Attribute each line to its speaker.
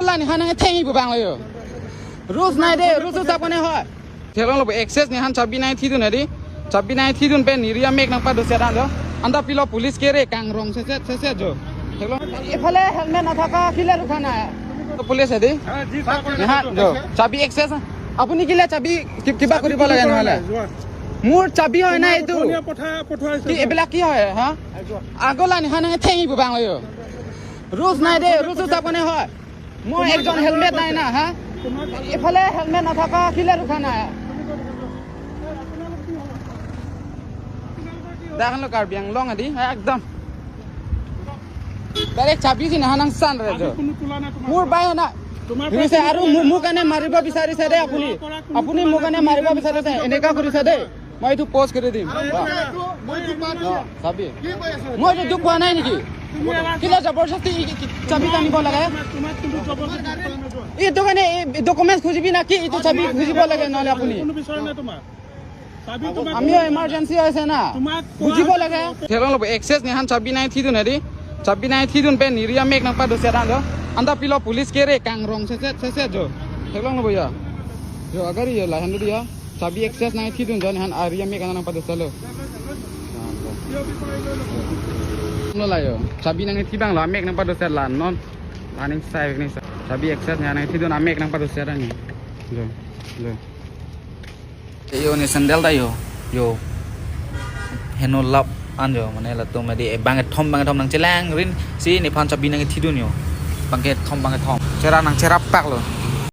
Speaker 1: 你还能听一不帮了哟？Rules নাই দেই, ৰুলছ চাবনে হয়। থেলং এক্সেছ নিহান চাবি নাই থিদুন হেৰি চাবি নাই থিদুন পে নিৰিয়া মেক নাপা দছে দান আন্দা পিল পুলিচ কেৰে কাং ৰং চেছে চেছে যো থেলং এফালে হেলমেট নাথাকা কিলে ৰখা নাই পুলিচ হেৰি নিহান যো চাবি এক্সেছ। আপুনি কিলে চাবি কিবা কৰিব লাগে নহ'লে মোৰ চাবি হয় না এইটো কি এইবিলাক কি হয় হা আগলা নিহান ঠেঙিব বাং। ৰুলছ নাই দেই, ৰুলছ চাবনে হয়। মই একজন হেলমেট নাই না হা এফালে হেলমেট নাথাকা কিলে ৰখা নাই। দেখালো কাৰ্বি আংলং আদি একদম ডাইৰেক্ট চাবি নাহানাং চান ৰে মোৰ বাই না বুজিছে। আৰু মোৰ কাৰণে মাৰিব বিচাৰিছে দেই আপুনি, আপুনি মোৰ কাৰণে মাৰিব বিচাৰিছে, এনেকুৱা কৰিছে দেই। মই এইটো পষ্ট কৰি দিম চাবি। মই এইটো দুখ পোৱা নাই নেকি? কিলে জবৰদস্তি চাবি টানিব লাগে এইটো কাৰণে? ডকুমেণ্টছ খুজিবি না কি এইটো চাবি খুজিব লাগে নহ'লে আপুনি? আমিও এমাৰ্জেঞ্চি হৈছে না, বুজিব লাগে। এক্সেছ নিহান চাবি নাই থিদুন হেৰি চাবি নাই থিদুন পে নিৰিয়া মেক নাপা দছে দান আন্দা পিল পুলিচ কেৰে কাং ৰং চেছে চেছে যো থেলং লব ইয়া যো আগাৰি ইয়া লাহেন দিয়া চাবি এক্সেছ নাই থিদুন জন হান আৰিয়া মেক নাপা দছে লো লাyo চাবি nang thibang la mek nang pa dosa la non laning sai ni চাবি access nang thidun amek nang pa dosa ni jo jo
Speaker 2: yo ni sandal da yo yo heno lap an yo mane la to ma di bang thom bang thom nang chelang rin si ni phan chabi nang thidun yo bang ke thom bang thom chera nang chera pak lo.